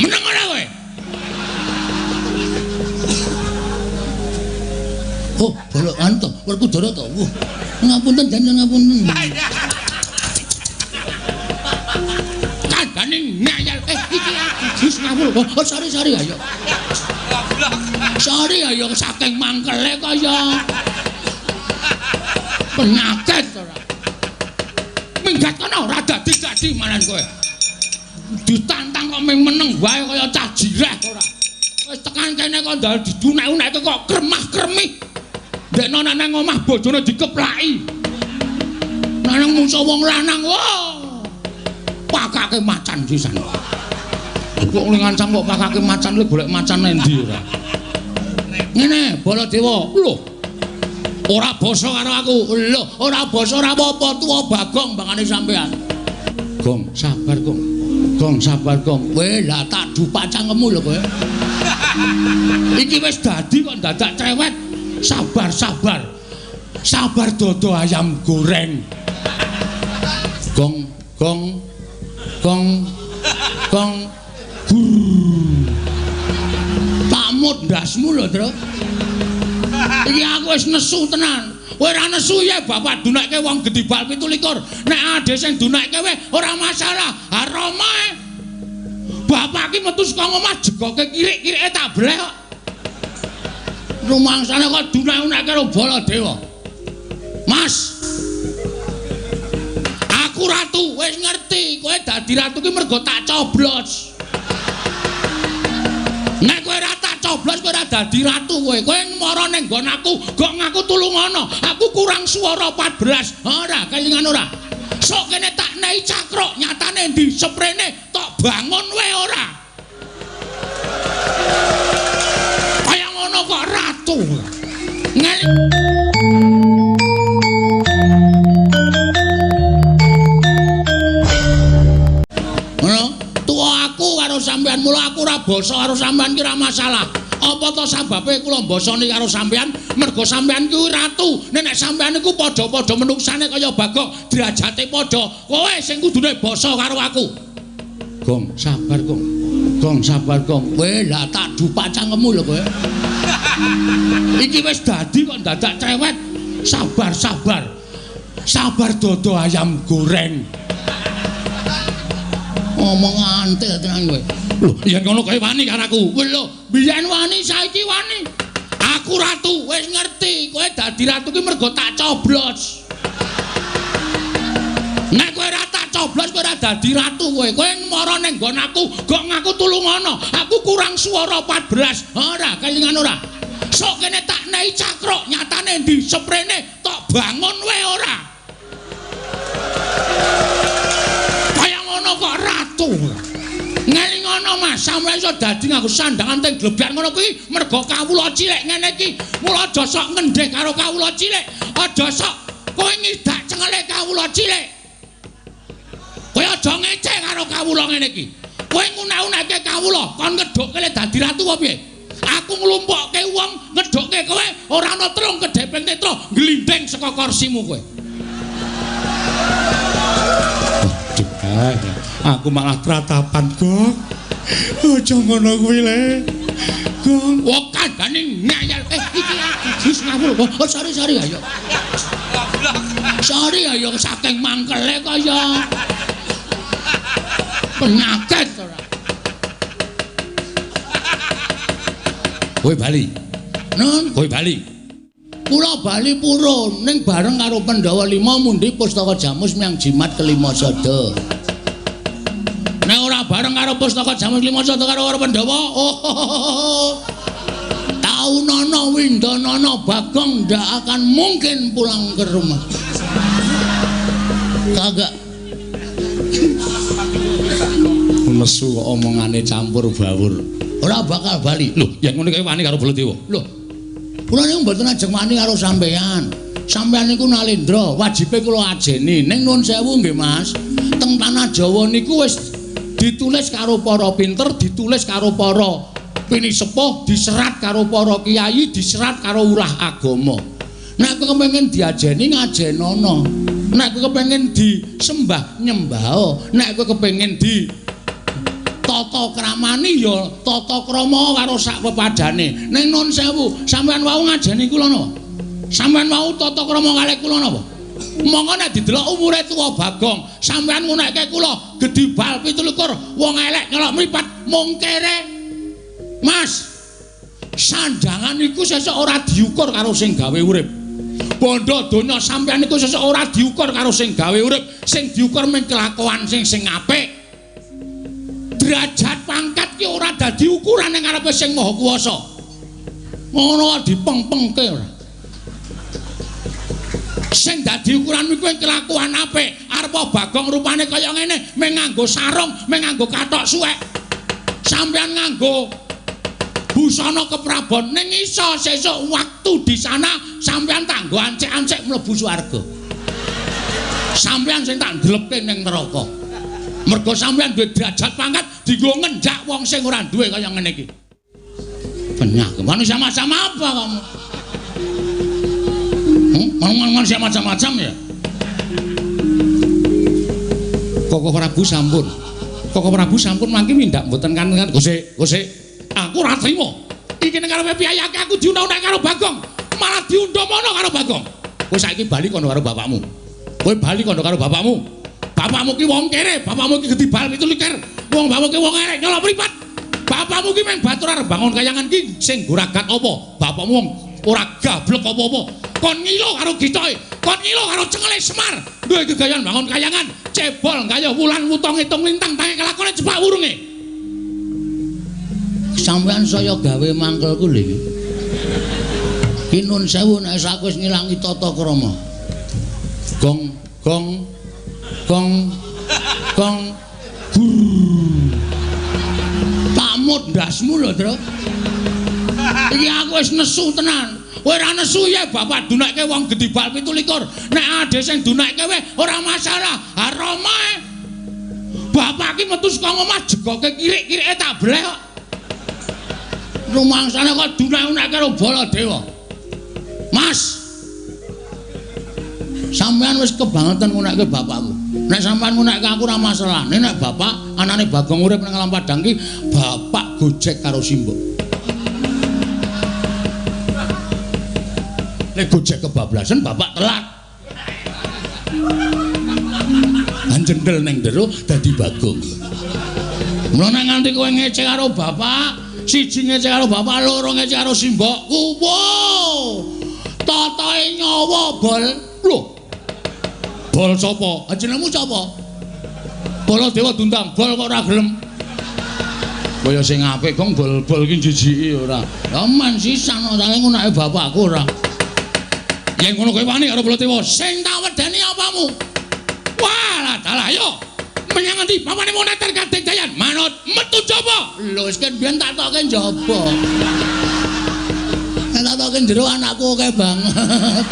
Meneng ora kowe? Oh, bolok anu to, Werkudara to. Wah, ngapunten jangan ngapunten. Kandhane ngayal. Iki aku wis ngawur. Oh, sorry sorry ayo. Sorry ayo saking mangkele kaya penyakit ora. Minggat kono ora dadi-dadi malan kowe. Ditantang kok ming meneng wae kaya cah jireh ora. Wis tekan kene kok ndal didunek-unekke kok kremah-kremih. Ndekno nek nang omah bojone dikeplaki. Nang mungso wong lanang, wah. Pakake macan sisan. Kok ngancam kok pakake macan le golek macan endi ora. Ngene, Baladewa. Lho. Ora basa karo aku. Lho, ora basa ora apa-apa, tuwa Bagong bangane sampean. Gong, sabar, Gong. Gong, sabar, Gong. Kowe lah tak dupak cangkemmu lho kowe. Iki wis dadi kok dadak cerewet. Sabar, sabar. Sabar dodo ayam goreng. Gong, gong, gong, gong. Gur. Tak mut ndasmu lho, Tru. Iki aku wis nesu tenan. Kowe ora nesu ya bapak dunekke wong gedhi bal 27. Nek ade sing dunekke kowe ora masalah. Ha Rama. Bapak iki metu saka omah jegoke kirik-kirike tak bleh kok. Rumangsane kok dunek-unekke karo Baladewa. Mas. Aku ratu, wis ngerti kowe dadi ratu ki mergo tak coblos. Nek kowe ora tak coblos kowe ora dadi ratu kowe. Kowe mara ning nggon aku, gok ngaku tulungono. Aku kurang swara 14. Ora kelingan ora. Sok kene tak nei cakruk, nyatane ndi seprene tok bangun we ora. Kaya ngono kok ratu. Ngel sampean mula aku ora basa karo sampean ki ora masalah. Apa to sababe kula mbasani karo sampean? Mergo sampean kuwi ratu. Nek sampean iku padha-padha menuksane kaya Bagong, derajate padha. Kowe sing kudune basa karo aku. Gong, sabar, Gong. Gong, sabar, Gong. Kowe lah tak dupak cangkemmu lho kowe. Iki wis dadi kok dadak cerewet. Sabar, sabar. Sabar dodo ayam goreng. Ngomong antil tenan kowe. Lho, yen ngono kowe wani karo aku. Lho, biyen wani saiki wani. Aku ratu, wis ngerti kowe dadi ratu ki mergo tak coblos. Nek kowe ora tak coblos kowe ora dadi ratu kowe. Kowe mara ning nggon aku, gok ngaku tulungono. Aku kurang swara 14. Ora kelingan ora. Sok kene tak nei cakruk, nyatane ndi seprene tok bangun we ora. Kaya ngono kok ratu. Ngelingono Mas, sampeyan iso dadi nganggo sandangan teng glebyar ngono kuwi mergo kawula cilik ngene iki. Mula aja sok ngendheh karo kawula cilik. Aja sok kowe ngidak cengele kawula cilik. Kowe aja ngece karo kawula ngene iki. Kowe ngunek-unekke kawula, kon ngedhukke le dadi ratu apa piye? Aku nglumpukke wong ngedhukke kowe ora ana telung kedheping netra glindhing saka kursimu kowe. Aku malah tratapan, Gong. Aja ngono kuwi le. Gong, wong kandhane ngayal. Iki aku wis ngawur. Oh, sorry sorry ayo. Sorry ayo saking mangkele kaya penyakit ora. Kowe bali. Nun, kowe bali. Kula bali purun ning bareng karo Pandhawa 5 mundi pustaka Jamus miyang jimat kelima sada. Nek ora bareng karo pustaka Jamus lima sada karo Pandhawa, oh, taunono windonono Bagong ndak akan mungkin pulang ke rumah. Kagak. Nesu kok omongane campur bawur. Ora bakal bali. Lho, yen ngono kae wani karo Baladewa. Lho, kula niku mboten ajeng wani karo sampean. Sampean niku nalendra, wajibe kula ajeni. Ning nuwun sewu nggih, Mas. Teng tanah Jawa niku wis ditulis karo para pinter, ditulis karo para pinisepuh, diserat karo para kiai, diserat karo ulah agama. Nek kowe kepengin diajeni ngajenono. Nek kowe kepengin disembah nyembah. Nek kowe kepengin di Tata kramani ya tata krama karo sak pepadane. Ning nun sewu, sampeyan wau ngajeni kula napa? Sampeyan wau tata krama kalih kula napa? Monggo nek didelok umure tuwa Bagong, sampeyan ngunekke kula gedhi bal 27, wong elek nyelok mripat mung kere. Mas, sandangan iku sesuk ora diukur karo sing gawe urip. Bondo donya sampeyan iku sesuk ora diukur karo sing gawe urip, sing diukur mung kelakuan sing apik. Derajat pangkat ki ora dadi ukuran ning ngarepe sing Maha Kuwasa. Ngono dipengpengke ora. Sing dadi ukuran iku kelakuan apik. Arep Bagong rupane kaya ngene, mung nganggo sarung, mung nganggo kathok suwek. Sampeyan nganggo busana keprabon, ning iso sesuk waktu di sana sampeyan tak nggo ancik-ancik mlebu swarga. Sampeyan sing tak ndlepke ning neraka. Mergo sampeyan duwe derajat pangkat dienggo ngenjak wong sing ora duwe kaya ngene iki. Penyah, manusia macam apa kamu? Manusia macam-macam ya. Koko Prabu sampun. Koko Prabu sampun mangke mindak mboten kan Gosek, Gosek. Aku ora trimo. Iki ning karepe piyayake aku diundang-undang karo Bagong, malah diundang mono karo Bagong. Kowe saiki bali kono karo bapakmu. Kowe bali kono karo bapakmu. Bapakmu ki wong kere, bapakmu ki gedhi bal 27. Wong bapakmu ki wong elek nyolok mripat. Bapakmu ki mung batur arep bangun kayangan ki sing goragat apa? Bapakmu wong ora gablek apa-apa. Kon ngilo karo gitoke, kon ngilo karo cengele Semar. Duwe gegayan bangun kayangan, cebol gayuh wulan wuta ngitung lintang tangi kelakone cepak wurunge. Sampeyan saya gawe mangkelku lho iki. Ki nun sewu nek aku wis ngilangi tata krama. Gong gong gong gong gur. Tak mut ndasmu lho, Tru. Iki aku wis nesu tenan. Kowe ora nesu ya bapak dunekke wong gedhi bal 27. Nek ade sing dunekke wae ora masalah. Ha Rama. Bapak ki metu saka omah jegoke kirik-kirike tak bleh kok. Rumangsane kok dunek-unekke karo Baladewa. Mas. Sampeyan wis kebangetan ngunekke bapakku. Nek sampeyan ngunekke aku ora masalah. Nek bapak anane Bagong urip nang Alam Padang ki bapak gojek karo simbok. Nek gojek kebablasan bapak telat. Anjendel ning jero dadi Bagong. Mula nek nganti kowe ngece karo bapak, siji ngece karo bapak, loro ngece karo simbokku. Wow. Totoe nyawa bol. Lho. Bol sapa? Jenengmu sapa? Baladewa diundang, bol kok ora gelem. Kaya sing apik gong bol-bol iki jijiki ora. Lah men sisan ora ngunake bapakku ora. Yen ngono kowe wani karo Baladewa, sing tak wedeni apamu? Wah, dalah ayo. Menyang ngendi bapane moneter Kadeng Jayan? Manut metu jaba. Lho wis ken biyen tak tokke njaba. Nek tak tokke jero anakku akeh banget.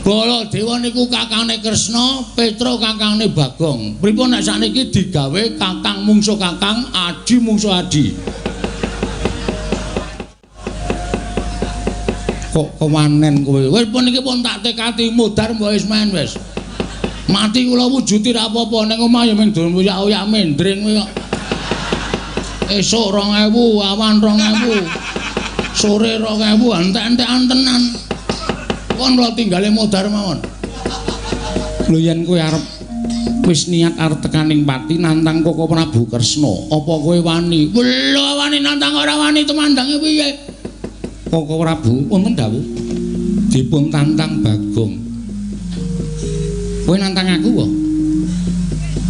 Baladewa niku kakangne Kresna, Petruk kakangne Bagong. Pripun nek sakniki digawe kakang mungsuh kakang, adi mungsuh adi. Kok kewanen kowe. Wis pun iki pun tak tekati mudhar mbok wis main wis. Mati kula wujuti ra apa-apa ning omah ya mung oyak-oyak mendring kowe kok. Esuk 2000, awan 2000. Sore 2000, entek-entekan tenan. Kon kula tinggale mudhar mawon. Lho yen kowe arep wis niat arep tekaning pati nantang Koko Prabu Kresna, apa kowe wani? Lho wani nantang ora wani tumandange piye? Koko Prabu wonten dawuh dipun tantang Bagong. Kowe nantang aku kok?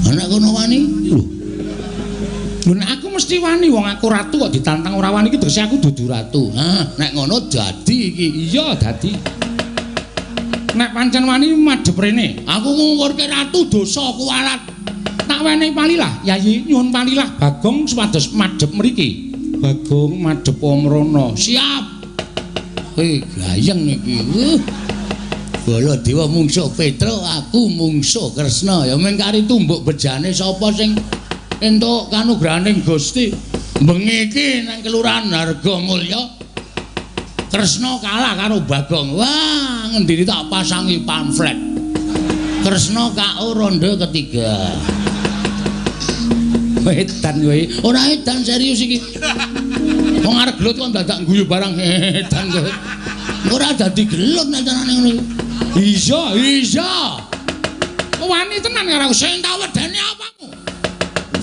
Nek kono wani? Lho. Lho nek aku mesti wani wong aku ratu kok ditantang ora wani iki tegese aku dudu ratu. Hah, nek ngono dadi iki. Iya, dadi. Nek pancen wani madhep rene, aku ngungkurke ratu dosa kuwalat. Tak wenehi palilah, Yayi, nyuwun palilah Bagong supados madhep mriki. Bagong madhep mrono. Siap. Hei, gayeng iki. Baladewa mungsuh Petruk, aku mungsuh Kresna. Ya mung kari tumbuk bejane sapa sing entuk kanugrahaning Gusti. Bengi iki nang Kelurahan Hargomulya Kresna kalah karo Bagong. Wah, ngendiri tak pasangi pamflet. Kresna KO ronde ketiga. Edan kowe. Ora edan serius iki. Wong arep gelut kok dadak guyu barang edan kowe. Ora dadi gelut nek carane ngono iki. Iya, iya. Wani tenan karo aku sing tak wedeni apamu.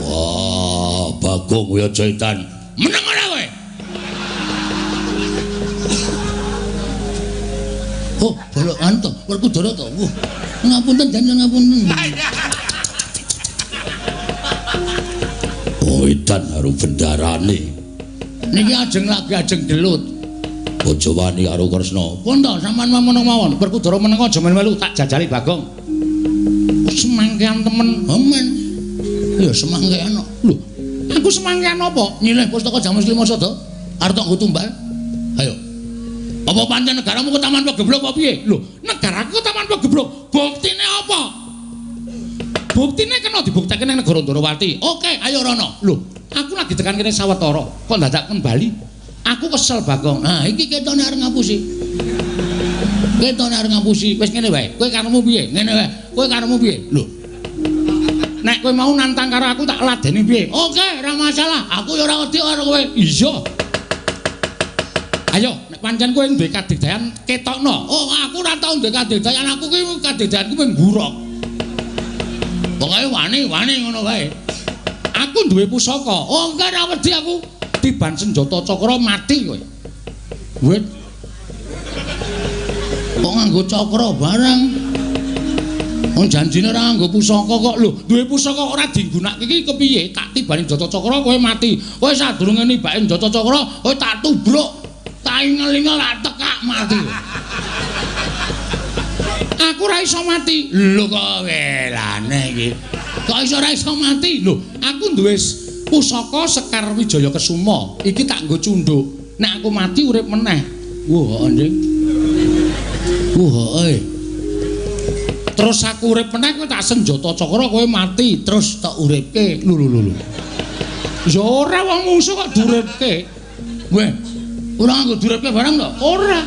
Wah, Bagong kowe aja edan. Meneng ora kowe? Oh, bolok anto, Werkudara to. Wah, ngapunten jan ngapunten. Oh, edan karo bendarane. Niki ajeng lagi ajeng gelut. Aja wani karo Kresna. Pun to, sampean meneng mawon. Werkudara meneng aja melu-melu tak jajali Bagong. Semangkean temen. Amen. Ya semangkean kok. Lho, aku semangkean apa? Nyilih pustaka Jamus Lima Sada. Arep tak nggo tumbal. Ayo. Apa pancen negaramu ketaman pegeblok apa piye? Lho, negaraku ketaman pegeblok. Buktine apa? Buktine kena dibuktekke ning negara Ndorowati. Oke, ayo rono. Lho, aku lagi tekan kene sawetara, kok dadak kembali. Aku kesel Bagong. Nah, iki ketone arep ngapusi. Ketone arep ngapusi. Wis ngene wae. Kowe karepmu piye? Ngene wae. Kowe karepmu piye? Lho. Nek kowe mau nantang karo aku tak ladeni piye? Oke, ora masalah. Aku ya ora wedi karo kowe. Iya. Ayo, nek pancen kowe duwe kadigdayan ketokno. Oh, aku ora tau duwe kadigdayan. Aku ki kadigdayanku mung ngurok. Pokoke wani-wani ngono wae. Aku duwe pusaka. Oh, enggak ora wedi aku. Tiban senjata cakra mati kowe. Wit. Kok nganggo cakra barang? Wong janjine ora nganggo pusaka kok. Lho, duwe pusaka ora digunakake iki kepiye? Tak tibani senjata cakra kowe mati. Kowe sadurunge nibake senjata cakra, kowe tak tubruk. Tak ingel-ingel tak tekak mati. Aku ora iso mati. Lho kok welane iki. Kok iso ora iso mati? Lho, aku duwe pusaka Sekar Wijaya Kesuma. Iki tak nggo cunduk. Nek aku mati urip meneh. Wah, anjing. Wah, eh. Terus aku urip meneh kowe tak senjata cakra kowe mati, terus tak uripke. Lho lho lho. Ya ora wong mungsuh kok diuripke. Weh, ora nganggo diuripke barang to? Ora.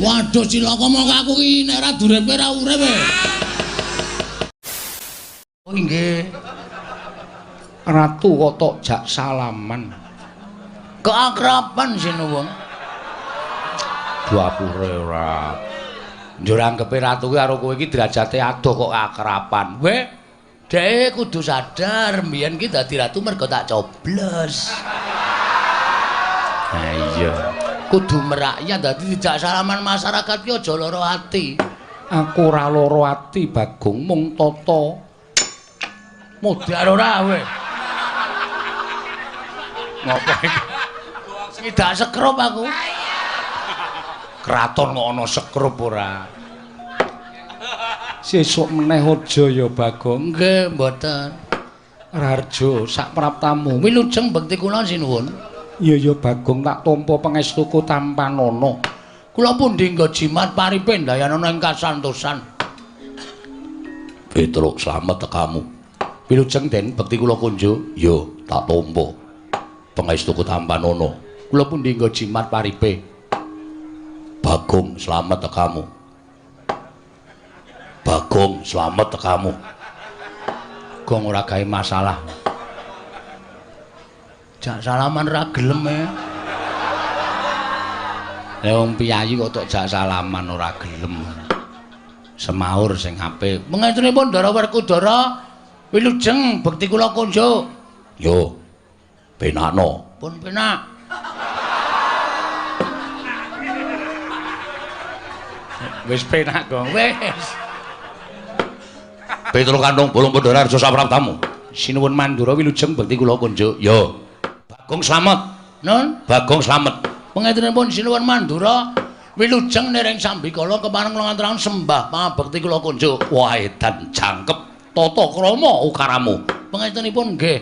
Waduh cilaka mongko aku ki nek ora diuripke ora urip e. Oh nggih. Ratu kok tok jak salaman. Keakraban sinuwun. Dapure ora. Njur anggepe ratu kuwi karo kowe iki derajate adoh kok akraban. Weh, dhek kudu sadar mbiyen ki dadi ratu mergo tak coblos. Ha iya. Kudu merakyat dadi dijak salaman masyarakat ki aja lara ati. Aku ora lara ati Bagong mung tata. Modar ora kowe. Ngopo iki? Ngidak sekrup aku. Kraton kok ana sekrup ora? Sesuk meneh aja ya Bagong. Nggih, mboten. Raharjo sak praptamu. Wilujeng bekti kula sinuwun. Iya ya Bagong tak tampa pangestuku tampanana. Kula pundi nggo jimat paripe ndayanana ing kasantosan. Petruk slamet tekamu. Wilujeng Den bekti kula kunjuk. Ya tak tampa pangestuku tampanana. Kula pundi nggo jimat paripe. Bagong slamet tekamu. Bagong slamet tekamu. Gong ora gawe masalah. Jak salaman ra gelem e. Lah wong piyayi kok tok jak salaman ora gelem. Semaur sing apik. Mengestunipun Ndara Werkudara wilujeng bekti kula kunjuk. Yo. Penakno. Pun penak. Wis penak, Gong. Wis. Petruk Kandung Bolong Pandhara sapraptamu. Sinuwun Mandura wilujeng bekti kula kunjuk. Yo. Bagong slamet. Nun, Bagong slamet. Pangetunipun Sinuwun Mandura wilujeng nering sambikala kepareng kula ngaturaken sembah pangabekti kula kunjuk. Wah, edan jangkep tata krama ukaramu. Pangetunipun nggih.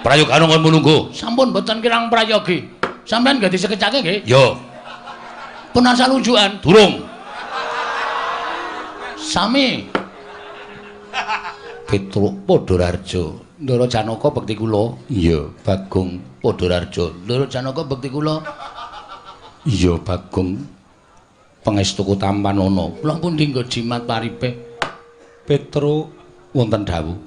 Prayogane kon mulungguh. Sampun boten kirang prayogi. Sampeyan nggih disekecake nggih? Yo. Pun asal unjukan. Durung. Sami. Petruk Pandharaharja. Ndara Janaka bekti kula. Iya, Bagong Pandharaharja. Ndara Janaka bekti kula. Iya, Bagong. Pangestuku tampanana. Kula pundi nggo jimat paripe. Petruk wonten dawuh.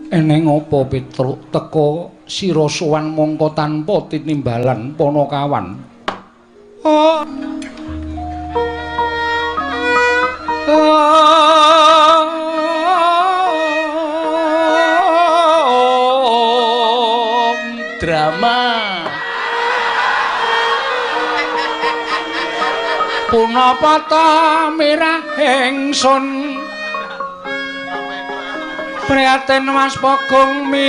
Eneng apa Petruk teka sira sowan mongko tanpa tinimbalan Panakawan? Oh. Drama. Punapa ta mirah ingsun prihatin Mas Pogong mijil.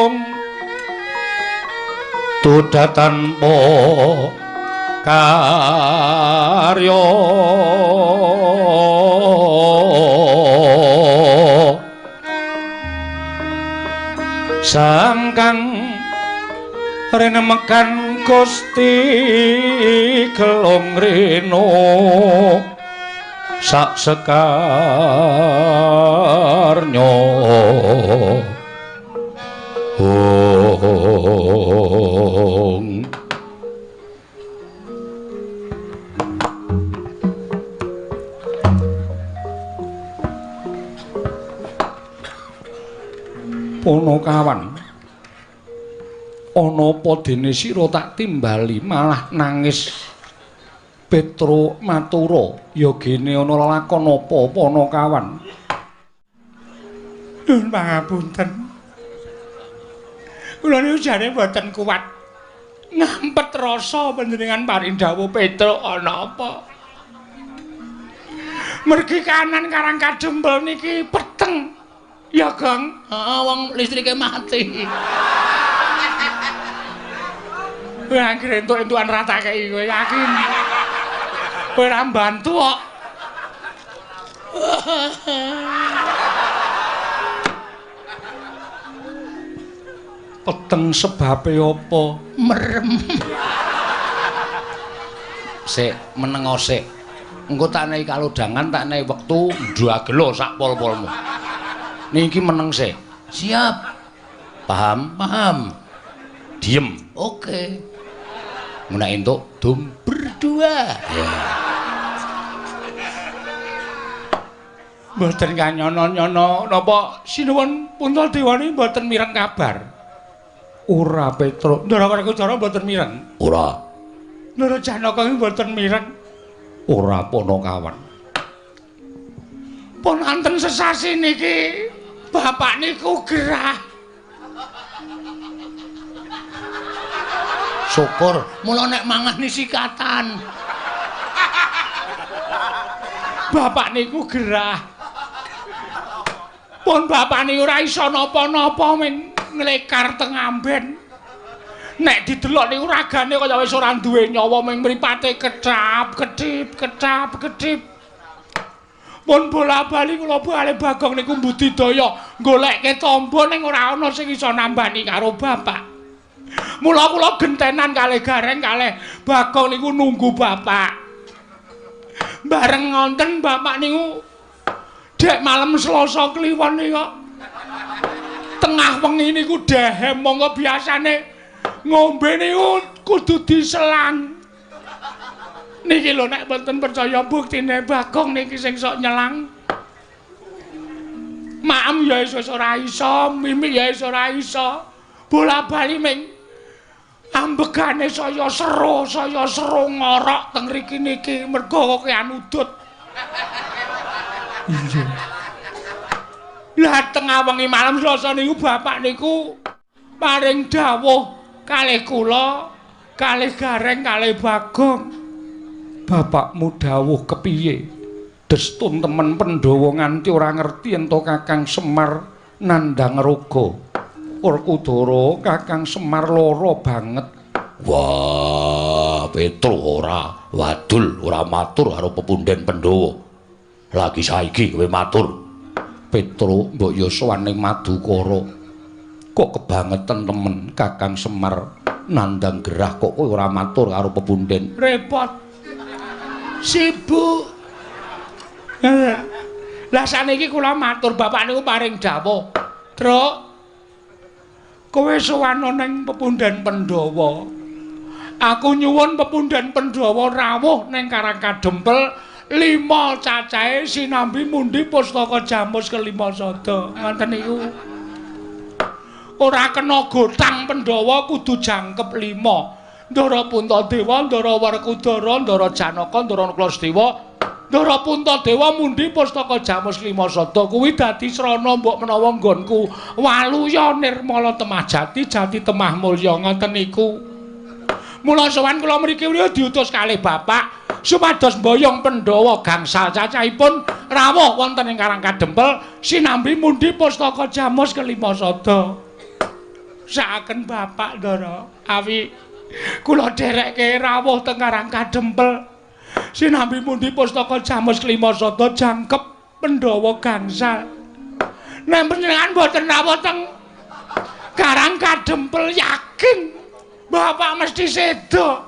Om Tuda tanpa karya sangkang renemekan Gusti Gelung Reno sak sekarnya. Om. Panakawan, ana apa dene sira tak timbali malah nangis? Petruk matura, ya gene ana lelakon apa Panakawan? Nuwun pangapunten. Kula niku jane mboten kuat ngampet rasa panjenengan paring dawuh Petruk ana apa? Mergi kanan Karang Kadempel niki peteng. Ya, Gong. Heeh, wong listrike mati. Kowe anggere entuk-entukan ra tak kei kowe yakin. Kowe ora mbantu kok. Peteng sebabe apa? Merem. Sik, menengo sik. Engko tak nehi kalodhangan, tak nehi wektu ndagelo sak pol-polmu. Niki meneng sik. Siap. Paham? Paham. Diem. Oke. Nek entuk dum berdua. Ya. Mboten kanyono-nyono napa sinuwun Puntadewa niki mboten mireng kabar. Ora Petruk. Ndara Werkudara mboten mireng. Ora. Ndara Janaka iki mboten mireng. Ora Panakawan. Pun anten sesasi niki bapak niku gerah. Syukur mula nek mangan sikatan. Bapak niku gerah. Pun bapak niku ora iso napa-napa ming nglekar teng amben. Nek didelok niku ragane kaya wis ora duwe nyawa ming mripate kecap kedip kecap kedip. Pun bola-bali kula bali Bagong niku mbudidaya golekke tamba ning ora ana sing iso nambani karo bapak. Mula kula gentenan kalih Gareng kalih Bagong niku nunggu bapak. Bareng ngonten bapak niku dek malem Selasa Kliwon niku tengah wengi niku dehem monggo biasane ngombe niku kudu diselang. Niki lho nek mboten percaya buktine Bagong niki sing sok nyelang. Maem ya wis ora iso, mimik ya wis ora iso. Bola-bali ming ambegane saya seru ngorok teng mriki niki mergo kokean udut. Iya. Lah tengah wengi malam Selasa niku bapak niku paring dawuh kalih kula, kalih Gareng, kalih Bagong. Bapakmu dawuh kepiye? Destun temen Pandhawa nganti ora ngerti ento Kakang Semar nandhang raga. Werkudara Kakang Semar lara banget. Wah, Petruk ora wadul, ora matur karo pepunden Pandhawa. Lagi saiki kowe matur. Petruk mbok ya sowan ning Madukara. Kok kebangetan temen Kakang Semar nandhang gerah kok kowe ora matur karo pepunden. Repot. Sibuk. Lah saniki kula matur bapak niku paring dawuh. Truk. Kowe sowan ning pepundhen Pandhawa. Aku nyuwun pepundhen Pandhawa rawuh ning Karang Kadempel 5 cacahe sinambi mundi pustaka Jamus kelima sada. Ngoten niku. Ora kena gotang Pandhawa kudu jangkep 5. Ndara Puntadewa, Ndara Werkudara, Ndara Janaka, Ndara Nakula Sadewa. Ndara Puntadewa mundi pustaka Jamus lima sada kuwi dadi srana mbok menawa nggonku waluya nirmala temah jati jati temah mulya ngoten niku. Mula sowan kula mriki diutus kalih bapak supados mboyong Pandhawa gangsal cacahipun rawuh wonten ing Karang Kadempel sinambi mundi pustaka Jamus kelima sada. Sakaken bapak Ndara awi kula dherekke rawuh teng Karang Kadempel sinambi mundi pustaka Jamus kelima sada jangkep Pandhawa gangsal. Nek panjenengan mboten rawuh teng Karang Kadempel yakin bapak mesti sedo.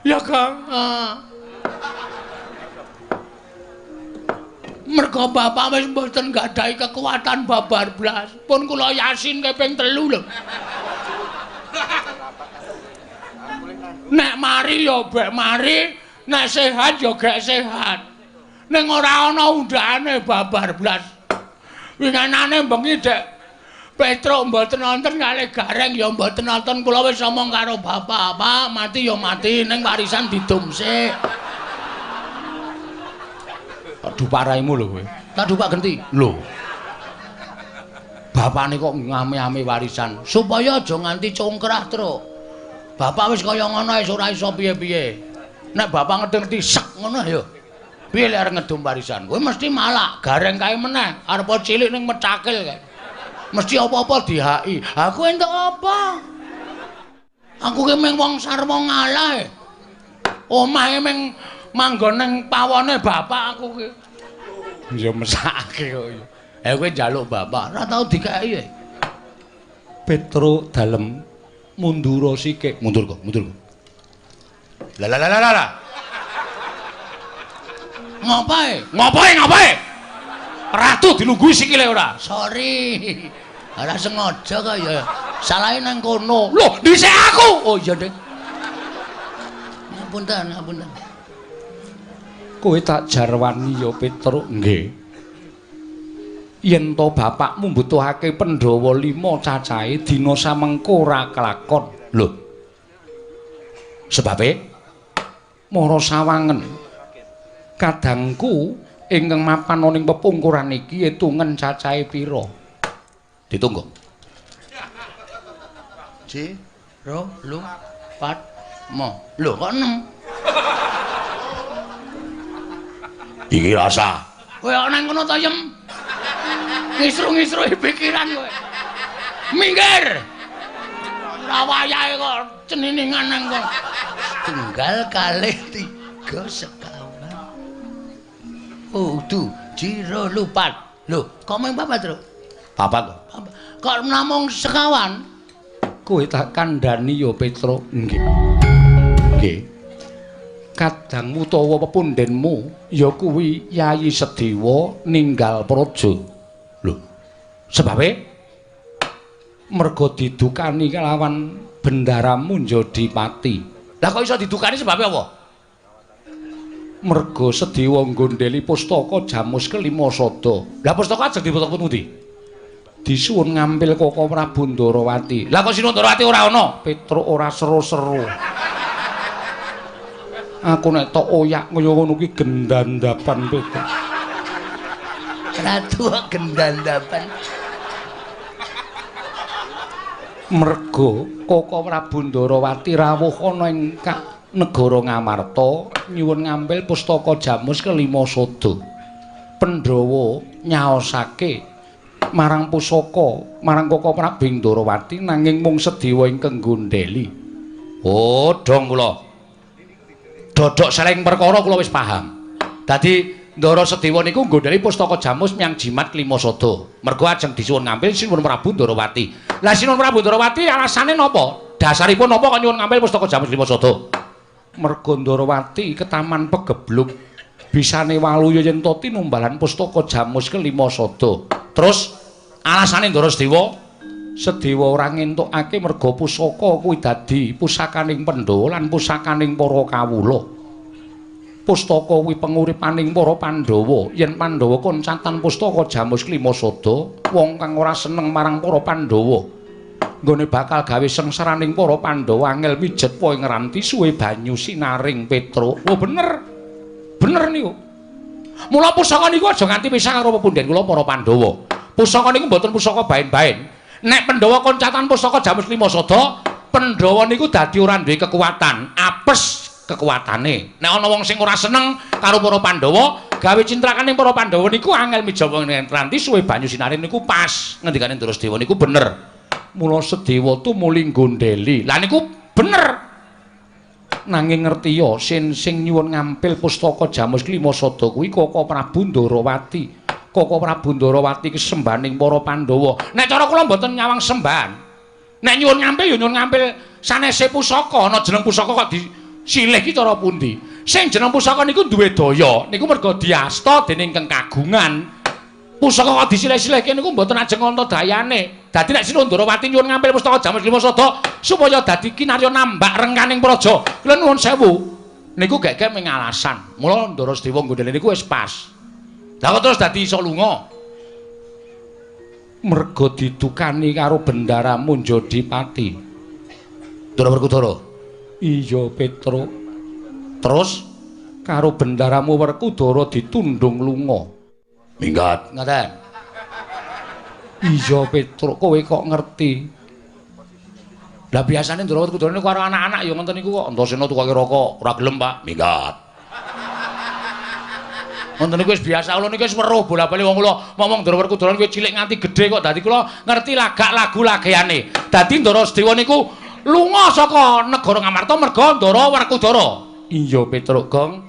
Ya Kang. Mergo bapak wis mboten gadhahi kekuatan babar blas. Pun kula yasin ping 3 lho. Nek mari ya bek mari, nek sehat ya gek sehat. Ning ora ana undhakane babar blas. Winganane bengi Dek Petruk mboten nonton kalih Gareng ya mboten nonton, kula wis omong karo bapak, Pak, mati ya mati ning warisan didum sik. Tak duparaimu lho kowe. Tak dupak genti. Lho. Bapakne kok ngame-ame warisan supaya aja nganti congkrah, Truk. Bapak wis kaya ngono wis ora iso piye-piye. Nek bapak ngerti-ngerti sek ngono ya. Piye lek arep ngedum warisan? Kowe mesti malak, Gareng kae meneh, arep cilik ning mecakil kae. Mesti apa-apa dihaki. Aku entuk apa? Aku ki mung wong sarwa ngalah. Omahe mung manggon ning pawone bapak aku ki. Ya mesakake kok. Eh kowe njaluk bapak, ora tau dikeki. Petruk dalem mundura sikik. Mundur kok, mundur kok. Lah lah lah lah lah. Ngopae? Ngopae, ngopae? Ratu dilungguhi sikile ora? Sorry. Ora sengaja kok ya. Salahe nang kono. Loh, dhisik aku. Oh iya, Dik. Ngapunten, ngapunten. Kowe tak jarwani ya Petruk. Nggih. Yen to bapakmu mbutuhake Pandhawa 5 cacahe dina samengko ora kelakon. Lho. Sebabe mara sawangen. Kadangku ingkang mapan ning pepungkuran iki etungen cacahe pira? Ditunggu. Ji, ro, lu, pat, mo. Lho kok 6? Iki rasa. Kowe kok nang kono to, Yem? Ngisru-ngisruhi pikiran kowe. Minggir. Ora wayahe kok ceniningan nang kono. Tunggal kalih 3 sekawan. Oh, du, jiro lupat. Lho, kok mung papat, Truk? Papat kok. Kok namung sekawan? Kowe tak kandhani ya, Petruk. Nggih. Nggih. Kadangmu utawa pepundhenmu ya kuwi Yayi Sedewa ninggal praja. Lho, sebabe mergo didukani kelawan bendaramu Njodipati. Lah kok iso didukani sebabe apa? Mergo Sedewa nggondheli pustaka Jamus kelima sada. Lah pustaka ajeng diputuk pundi? Disuwun ngampil Koko Prabu Ndarawati. Lah kok Sinuwun Ndarawati ora ana? Petruk ora seru-seru. Aku nek tok oyak kaya ngono kuwi gendandapan Petruk. Ratu gendandapan. Mergo Koko Prabu Ndarawati rawuh ana ing negara Ngamarta nyuwun ngambil pustaka Jamus kelima sada. Pandhawa nyaosake marang pusaka marang Koko Prabu Ndarawati nanging mung Sedewa ingkang nggondheli. Oh, dong kula. Dodok seleng perkara kula wis paham. Dadi Ndara Sedewa niku nggondheli pustaka Jamus miyang jimat kelima sada. Mergo ajeng disuwun ngambil Sinuwun Prabu Ndarawati. Lah Sinuwun Prabu Ndarawati alasane napa? Dasaripun napa kok nyuwun ngambil pustaka Jamus kelima sada? Mergo Ndarawati ketaman pegebluk bisane waluya yen to tinumbalan pustaka Jamus kelima sada. Terus alasane Ndara Sedewa Sedewa ora ngentukake merga pusaka kuwi dadi pusakaning Pandhawa lan pusakaning para kawula. Pustaka kuwi penguripaning para Pandhawa. Yen Pandhawa koncatan pustaka Jamus Klima Sada, wong kang ora seneng marang para Pandhawa nggone bakal gawe sengsaraning para Pandhawa angel mijet wae ngranti suwe banyu sinaring Petruk. Oh bener. Bener niku. Mula pusaka niku aja nganti pisah karo pepunden kula para Pandhawa. Pusaka niku mboten pusaka baen-baen. Nek Pandhawa koncatan pusaka Jamus Klima Sada, Pandhawa niku dadi ora duwe kekuatan, apes kekuatane. Nek ana wong sing ora seneng karo para Pandhawa, gawe cintrakaning para Pandhawa niku angel mijawa ngranti suwe banyu sinaring niku pas. Ngendikane Ndara Sedewa niku bener. Mula Sedewa tumuli nggondheli. Lah niku bener. Nanging ngerti ya sing nyuwun ngampil pustaka Jamus Klima Sada kuwi Koko Prabu Ndarawati. Koko Prabu Ndarawati kesembahaning para Pandhawa. Nek cara kula mboten nyawang sembahan. Nek nyuwun ngampil ya nyuwun ngampil sanese pusaka. Ana jeneng pusaka kok disilih ki cara pundi? Sing jeneng pusaka niku duwe daya, niku merga diasta dening kang kagungan. Pusaka kok disilih-silihke niku mboten ajeng ana dayane. Dadi nek Sri Ndarawati nyuwun ngampil pustaka Jamus Klima Sada supaya dadi kinarya nambak rengkaning praja. Kula nuwun sewu. Niku gek-gek mung alasan. Mula Ndara Sedewa nggondheli niku wis pas. Lah kok terus dadi iso lunga? Merga didukani karo Bendara Munjadipati. Ndara Werkudara. Iya, Petruk. Terus karo bendaramu Werkudara ditundung lunga. Minggat. Ngaten. Iya, Petruk, kowe kok ngerti? Lah biasane Ndara Werkudara niku karo anak-anak ya ngoten niku kok. Antasena tukoke rokok, ora gelem, Pak. Minggat. Ngoten niku wis biasa, kula niku wis weruh bola-bali wong kula ngomong Ndara Werkudara niku cilik nganti gedhe kok dadi kula ngerti lagak lagu lageane. Dadi Ndara Sedewa niku lunga saka negara Ngamarta merga Ndara Werkudara. Iya Petruk Gong,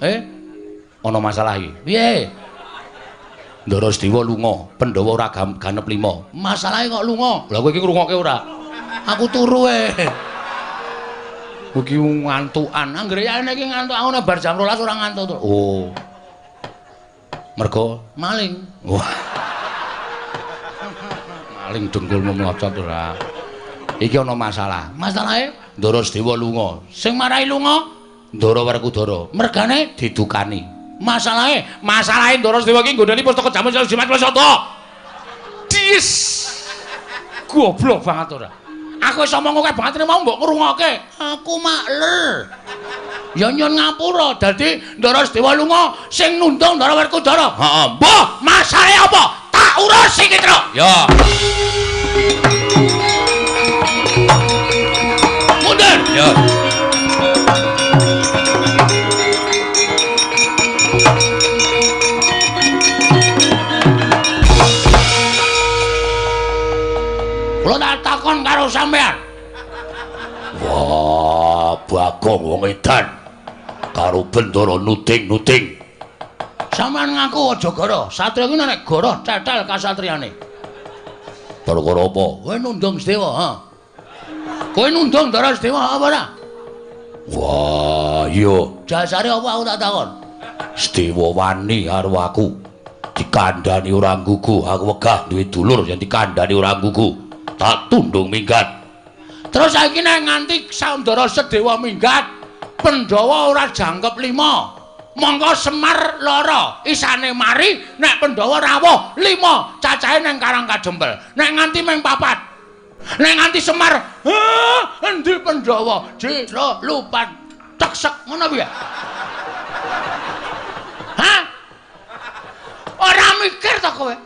ana masalah iki. Piye? Ndara Sedewa lunga, Pandhawa ora ganep 5. Masalahe kok lunga? Lah kowe iki ngrungokke ora? Aku turu e. Kowe iki ngantukan. Anggere yane iki ngantuk aku nek bar jam 12 ora ngantuk. Oh. Mergo maling. Wah. Maling dengkulmu mlocot ora. Iki ana masalah. Masalahe Ndara Sedewa lunga. Sing marai lunga Ndara Werkudara. Mergane didukani. Masalahe, masalahe Ndara Sedewa iki nggondheli pustaka Jamus Jimat Sada. Dis. Goblok banget ora. Aku wis omong akeh banget mau mbok ngrungokke. Aku makler. Ya nyun ngapura dadi Ndara Sedewa lunga sing nundung Ndara Werkudara. Heeh. Mbah, masalahe apa? Tak urus iki, Truk. Ya. Mundur. Ya. Kula tak takon karo sampean. Wah, Bagong wong edan. Karo Bendara nuding-nuding. Sampeyan ngaku aja goro. Satria kuwi nek goro tetel kasatriyane. Perkara apa? Kowe nundung Sedewa, ha? Kowe nundung Ndara Sedewa apa ora? Wah, iya. Dasare apa aku tak takon? Sedewa wani karo aku. Dikandhani ora nggugu, aku wegah duwe dulur yen dikandhani ora nggugu. Tak tundung minggat. Terus saiki nek nganti Ndara Sedewa minggat, Pandhawa ora jangkep 5. Mongko Semar lara, isane mari nek Pandhawa rawuh 5, cacahe nang Karang Kadempel. Nek nganti mung 4. Nek nganti Semar, endi Pandhawa? Jero lupan teksek ngono piye? Hah? Ora mikir ta kowe?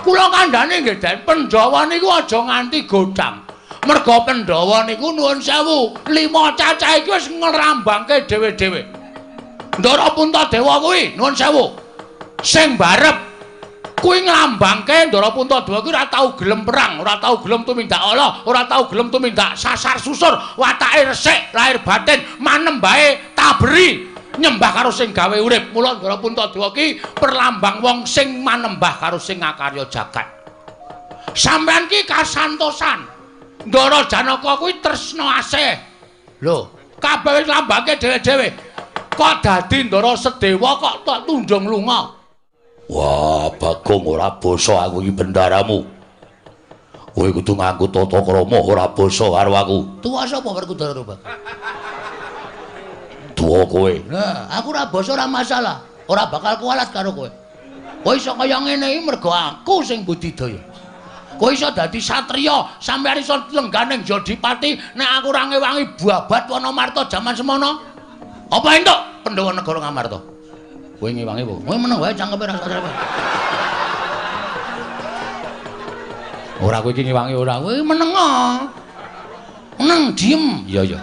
Kula kandhane nggih Den, Pandhawa niku aja nganti godhang. Merga Pandhawa niku nuwun sewu, 5 cacah iki wis ngrambangke dhewe-dhewe. Ndara Puntadewa kuwi nuwun sewu. Sing barep kuwi nglambangke Ndara Puntadewa kuwi ora tau gelem perang, ora tau gelem tumindak ala, ora tau gelem tumindak sasar susur, watake resik, lahir batin, manembahe taberi, nyembah karo sing gawe urip. Mula Ndara Puntadewa ki perlambang wong sing manembah karo sing ngakarya jagat. Sampeyan ki kasantosan. Ndara Janaka kuwi tresna asih. Lho, kabeh wis lambangke dhewe-dhewe. Kok dadi Ndara Sedewa kok tak tunjung lunga? Wah, Bagong ora basa aku iki bendaramu. Kowe kudu nganggo tata krama ora basa karo aku. Tuwa sapa Werkudara Rubak? Tuwa kowe. Nah, aku ora basa ora masalah. Ora bakal kualat karo kowe. Kowe iso kaya ngene iki mergo aku sing budidaya. Kowe iso dadi satriya, sampeyan iso lengganing Jodipati nek aku ora ngewangi babat Wanamarta jaman semono. Apa entuk Pandhawa negara Ngamarta? Kowe ngewangi apa? Kowe meneng wae cangkeme ra sadar. Ora kowe iki ngewangi ora. Kowe meneng. Meneng diem. Iya iya.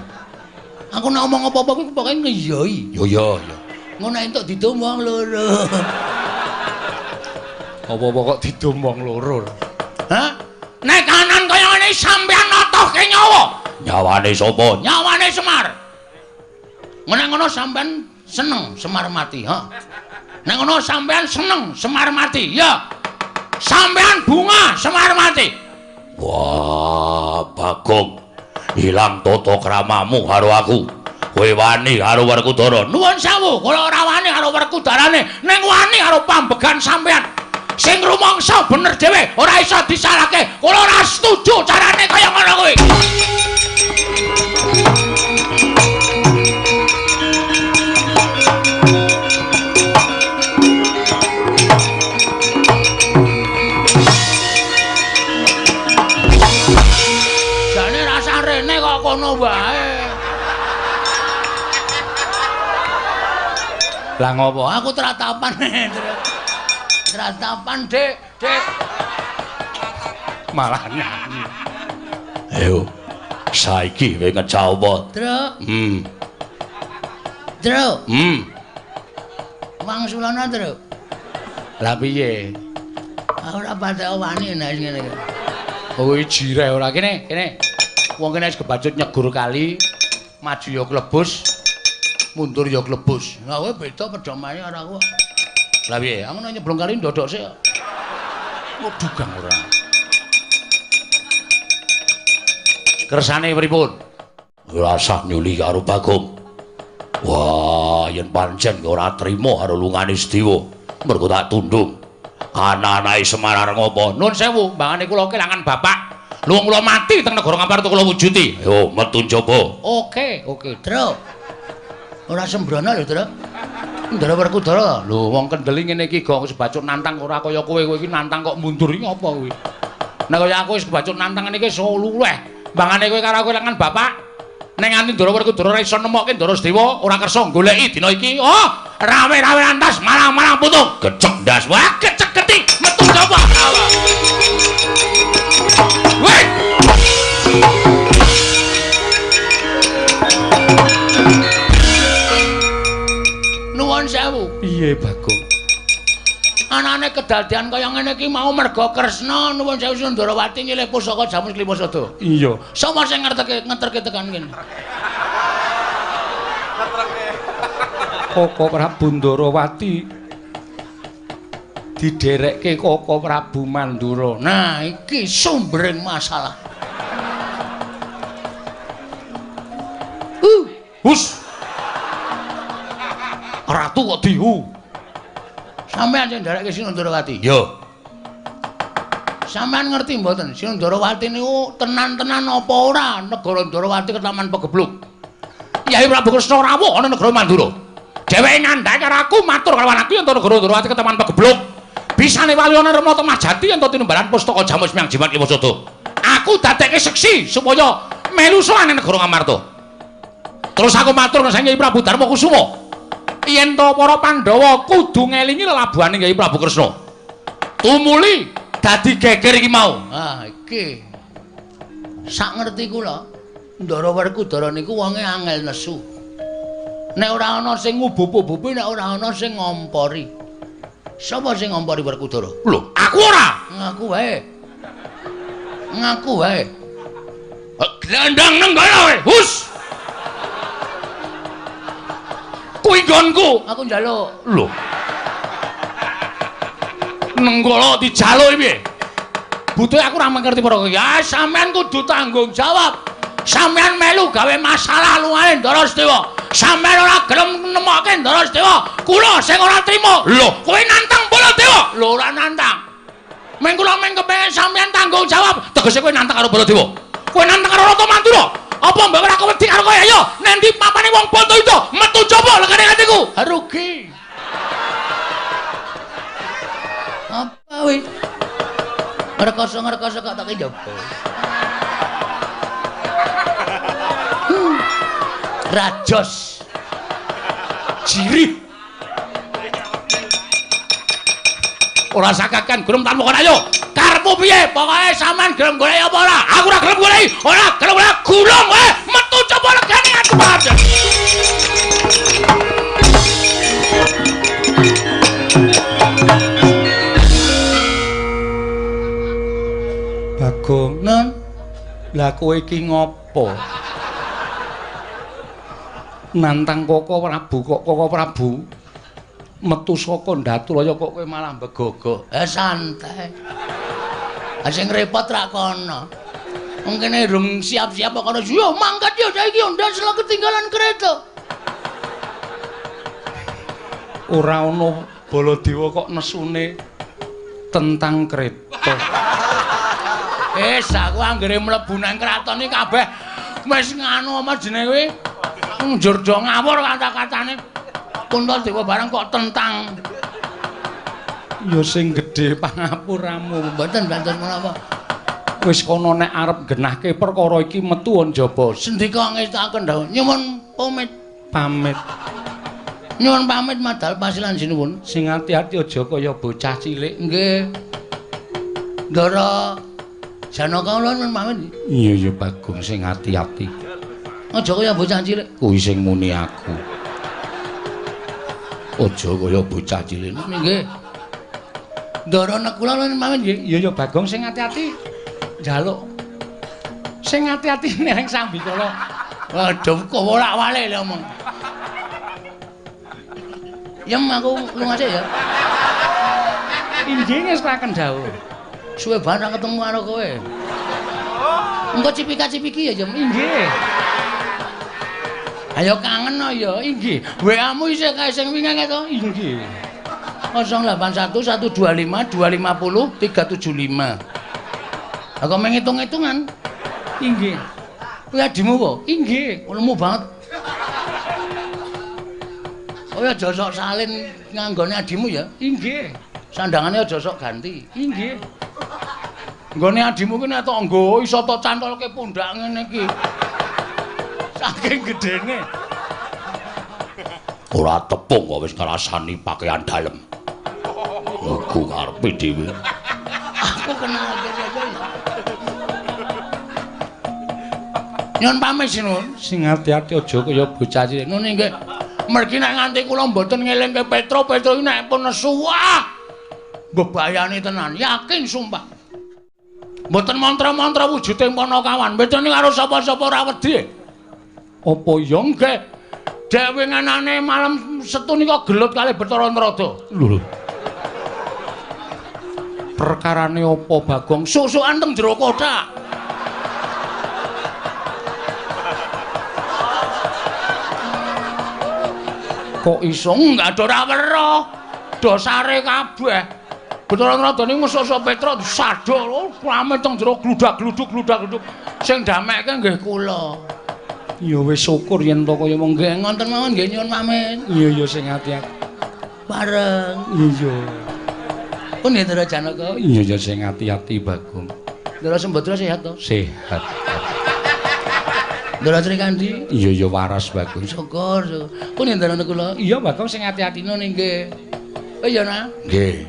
Aku nek omong apa-apa kuwi pokoke ngeyoi. Iya iya iya. Ngono entuk didum wong loro. Apa-apa kok didum wong loro. Hah? Nek kanan kaya ngene sampeyan natohke nyawa. Nyawane sapa? Nyawane Semar. Nek ngono sampeyan seneng Semar mati, ha? Nek ngono sampeyan seneng Semar mati, ya. Sampeyan bunga Semar mati. Wah, Bagong. Ilang tata kramamu karo aku. Kowe wani karo Werkudara. Nuwun sewu, kula ora wani karo Werkudarane, ning wani karo pambegan sampeyan. Sing rumangsa bener dhewe, ora iso disalahke. Kula ora setuju carane kaya ngono kuwi. Jane rasah rene kok kono wae. Lah ngopo? Aku tratapan. Tratapan, Dik, Dik. Malah nyanyi. Ayo. Saiki kowe ngejawab. Truk. Truk. Wangsulana, Truk. Lah piye? Aku ora patek wani nek ngene iki. Kowe jireh ora kene, kene. Wong kene wis kebacut nyegur kali, maju ya klebus, mundur ya klebus. Lah kowe beda pedomane karo aku. Lah piye? Aku nek nyeblong kali ndodok sik. Waduh, gang ora. Kersane pripun? Ora usah nyuli karo Bagong. Wah, yen pancen ora trima karo lungane Sedewa, mergo tak tundung. Ana-anake Semar arep ngopo? Nun sewu, mbangane kula kelangan bapak. Luwung kula mati teng negara Ngamarta kula wujudi. Ayo metu njaba. Oke, oke, Truk. Ora sembrono lho, Truk. Ndara Werkudara. Lho, wong kendeli ngene iki gong wis bacut nantang ora kaya kowe, kowe iki nantang kok mundur iki apa kuwi? Nek kaya aku wis kebacut nantang ngene iki wis luweh. Mbangane kowe karo aku kelangan bapak. Nek nganti Ndara Werkudara ora iso nemokke Ndara Sedewa, ora kersa goleki dina iki. Oh, rawe-rawe lantas marang-marang putung. Gecek ndas. Wah, gecek geti metu sapa? Weh. Nuwun sewu. Piye, Bagong? Anane kedadian kaya ngene iki mau mergo Kresna nuwun sewu Sundarawati nyilih pusaka Jamus Klimasada. Iya. Sapa sing ngerteke ngeterke tekan kene? Koko Prabu Ndarawati diderekke Koko Prabu Mandura. Nah, iki sumbering masalah. Hus. Ratu kok dihu. Sampeyan sing nderekke Sinundarawati? Iya. Sampeyan ngerti mboten Sinundarawati niku tenan-tenan apa ora negara Ndarawati ketaman pegebluk. Yai Prabu Kresna rawuh ana negara Mandura. Dheweke ngandhake karo aku matur karo aku yen negara Ndarawati ketaman pegebluk. Bisane wali ana Rama Temah Jati yen tinumbalan pustaka Jamus Miang Jimat Klimasada. Aku dadekke seksi supaya melu sowan negara Ngamarta. Terus aku matur nang Kyai Prabu Darma Kusuma. Yen to para Pandhawa kudu ngelingi lelabuhane Kyai Prabu Kresna. Tumuli dadi geger iki mau. Ah, iki. Sak ngerti kula, Ndara Werkudara niku wonge angel nesu. Nek ora ana sing ngubup-ubupi, nek ora ana sing ngompori. Sapa sing ngompori Werkudara? Lho, aku ora. Ngaku wae. Ngaku wae. Glandang nenggala kowe. Hus. Kuwi nggonku. Aku njaluk. Lho. Nenggala dijaluki piye? Butuhe aku ora ngerti perkara iki. Ya sampean kudu tanggung jawab. Sampean melu gawe masalah lungane Ndara Sedewa. Sampean ora gelem nemokke Ndara Sedewa. Kula sing ora trima. Lho, kowe nantang Baladewa? Lho, ora nantang. Meng kula meng kepengin sampeyan tanggung jawab. Tegese kowe nantang karo Baladewa. Kowe nantang karo Ratu Mandura. Apa mbok ora wedi karo kowe? Ayo, nendi papane wong Bantayuda metu coba legane atiku. Rugi. Apa wi? Ngrekoso-ngrekoso kok tak njaba. Rajos. Jirih. Ora sakakan gelem tanpa kon ayo. Karepmu piye? Pokoke sampean gelem golek apa ora? Aku ora gelem golek. Ora gelem ora gulung kowe. Metu coba legane aku banget. Bagong, Nun, lah kowe iki ngopo? Nantang Koko Prabu kok Koko Prabu metu saka Ndatulaya kok kowe malah begogok. Santai. Sing repot rak kono. Wong kene rung siap-siap kok kono. Yo mangkat yo saiki yo ndas lah ketinggalan kereta. Ora ono Baladewa kok nesune tentang kereta. Wis aku anggere mlebu nang kraton iki kabeh wis nganu apa jenenge kuwi? Njur do ngawur kata-katane. Puntadewa barang kok tentang. Ya sing gedhe pangapuramu. Mboten bantos menapa. Wis kono nek arep genahke perkara iki metu njaba. Sendika ngestakaken dawuh. Nyuwun pamit. Pamit. Nyuwun pamit madal pasilan sinuwun. Sing ati-ati aja kaya bocah cilik. Nggih. Ndara Janaka kula nyuwun pamit. Iya ya Bagong sing ati-ati. Aja kaya bocah cilik. Kuwi sing muni aku. Aja kaya bocah cilik. Nggih. Ndara Nekula nyuwun pamit nggih. Iya ya Bagong sing ati-ati. Njaluk. Sing ati-ati ning sambikala. Waduh kok wolak-walik lho omong. Yem aku lunga sik ya. Inggih ngestaken dawuh. Suwe banget ketemu karo kowe. Engko cipika-cipiki ya, Yem. Inggih. Ayo kangen no ya, inggih. WA-mu isih kae sing wingi to? Inggih. 081 125 250 375. Aku menghitung-hitungan. Inggih. Kuwi adimu apa? Inggih. Lemu banget. Oh ya aja sok salin nganggone adimu ya. Inggih. Sandangane aja sok ganti. Inggih. Nggone adimu ki nek tok nggo iso tok cantolke pundak ngene iki. Saking gedene. Ora tepung kok wis ngrasani pakaian dalem. Nggo karepe dhewe. Aku kenal aja. Nyun pamit sinuwun. Sing ati-ati aja kaya bocah cilik. Nun nggih. Mergi nek nganti kula mboten ngelingke Petro, Petro iki nek pun nesu wah. Mbebayani tenan, yakin sumpah. Mboten mantra-mantra wujude Panakawan. Mboten karo sapa-sapa ora wedi. Apa ya nggih? Dek winginane malam Setu nika gelut kalih Bathara Narada. Lho. Perkarane apa Bagong? Susukan teng jero kothak. Kok iso enggak ada ora weruh. Dosare kabeh. Bathara Narada niku mesuk Petro disadol, rame teng jero gludak-gluduk gludak-gluduk. Sing damekke nggih kula. Ya wis syukur yen to kaya mong nggih ngonten mawon nggih nyuwun pamit. Iya ya sing ati-ati. Bareng. Iya. Pun nggih Ndara Janaka. Iya ya sing ati-ati Bagong. Ndara Sembadra sehat to? Sehat. Ndara Srikandhi? Iya ya waras Bagong. Syukur. Pun nggih Ndara kula. Iya Bagong sing ati-ati nun nggih. Oh iya nah. Nggih.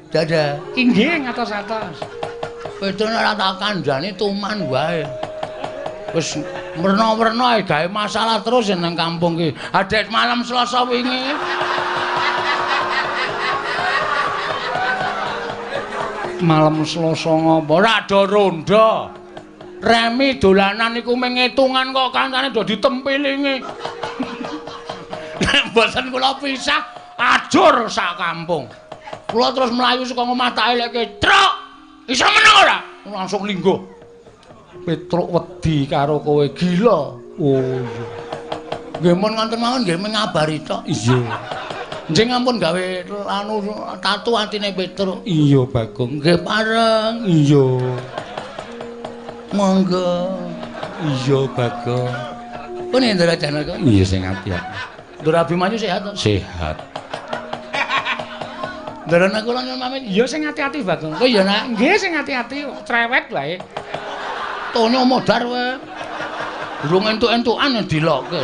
Dadah. Inggih ngatos-atos. Petro ora tak kandhani tuman wae. Wis werna-werna ae gawe masalah terus nang kampung ki. Adek malam Selasa wingi. Malam Selasa ngopo? Ora do rondo. Remi dolanan iku mung ngitungan kok kancane do ditempilingi. Nek mboten kula pisah ajur sak kampung. Kula terus mlayu saka omah tak elekke, "Truk, iso meneng ora?" Langsung lingguh. Petruk wedi karo kowe gila. Oh iya. Nggih mun ngonten mawon nggih mengabari tok. Iya. Njing ampun gawe anu tatu atine Petruk. Iya, Bagong. Nggih pareng. Iya. Monggo. Iya, Bagong. Pun Ndara Janaka. Iya sing ati-ati. Ndara Abimanyu sehat to? Sehat. Ndara Nakula nyuwun pamit. Iya sing ati-ati, Bagong. Oh iya, Nak. Nggih sing ati-ati, cerewet wae. Tonyo modar wae. Durung entuk-entukan dilokke.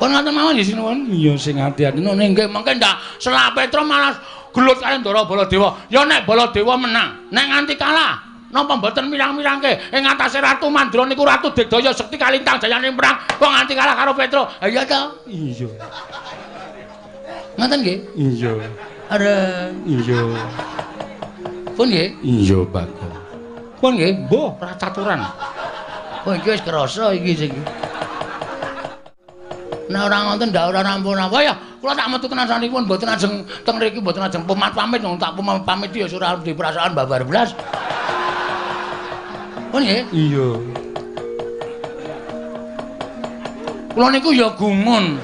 Pun ngoten mawon nggih sinuwun. Iya sing ati-ati. Nggih nggih mengke ndak Selak Petruk malah gelut karo Ndara Baladewa. Ya nek Baladewa menang, nek nganti kalah, napa mboten mirang-mirangke ing atase Ratu Mandra niku Ratu Digdaya Sekti Kalintang jayane perang kok nganti kalah karo Petruk. Ha iya to? Iya. Ngoten nggih? Iya. Areng. Iya. Pun nggih? Iya, Bagong. Pun nggih, mbuh ora caturan. Oh iki wis krasa iki sing. Nek ora ngoten ndak ora rampung-rampung ya kula tak metu tenan sanipun mboten ajeng teng mriki mboten ajeng pamit-pamit wong tak pamit ya ora di perasaan babar blas. Pun nggih? Iya. Kula niku ya gumun.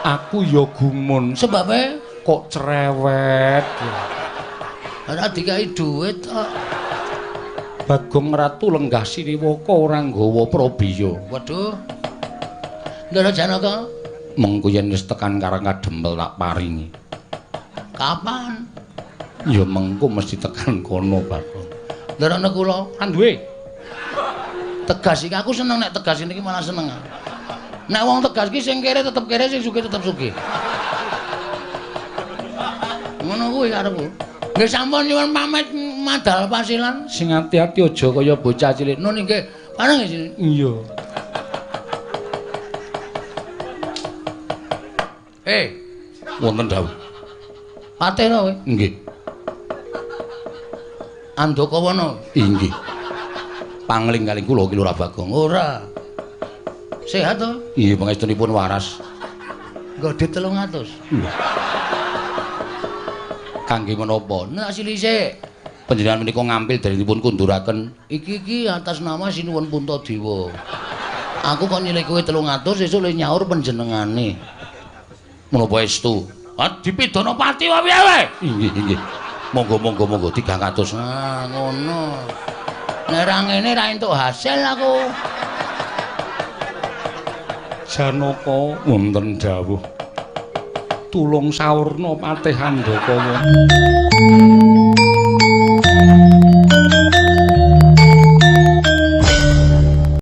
Aku ya gumun sebabe kok cerewet. Ora dikai dhuwit kok. Bagong Ratu lenggah siniwaka ora nggawa prabiya. Waduh. Ndara Janaka, mengko yen wis tekan Karang Kadempel tak paringi. Kapan? Ya mengko mesti tekan kono, Bagong. Ndara Nakula ora duwe. Tegas iki aku seneng nek tegas niki malah seneng. Nek wong tegas iki sing kere tetep kere, sing sugih tetep sugih. Ngono kuwi karepku. Nggih sampun nyuwun pamit madal pasilan. Sing ati-ati aja kaya bocah cilik. Nun nggih. Pareng nggih. Iya. Wonten dawuh. Patih to kowe? Nggih. Andakawana? Inggih. Pangling kaling kula ki Lurah Bagong. Ora. Sehat to? Nggih, pangestunipun waras. Nggo dit 300. Kangge menapa? Nek silise panjenengan menika ngampil darinipun kunduraken. Iki atas nama Sinuwun Puntadewa. Aku kok nyilih kowe 300 sesuk le nyaur panjenengane. Menapa estu? Ah dipidana pati wae piye kowe? Inggih, inggih. Monggo monggo monggo 300. Ah ngono. Nek ra ngene ra entuk hasil aku. Janaka wonten dawuh. Tulung saurna Patih Andakawa.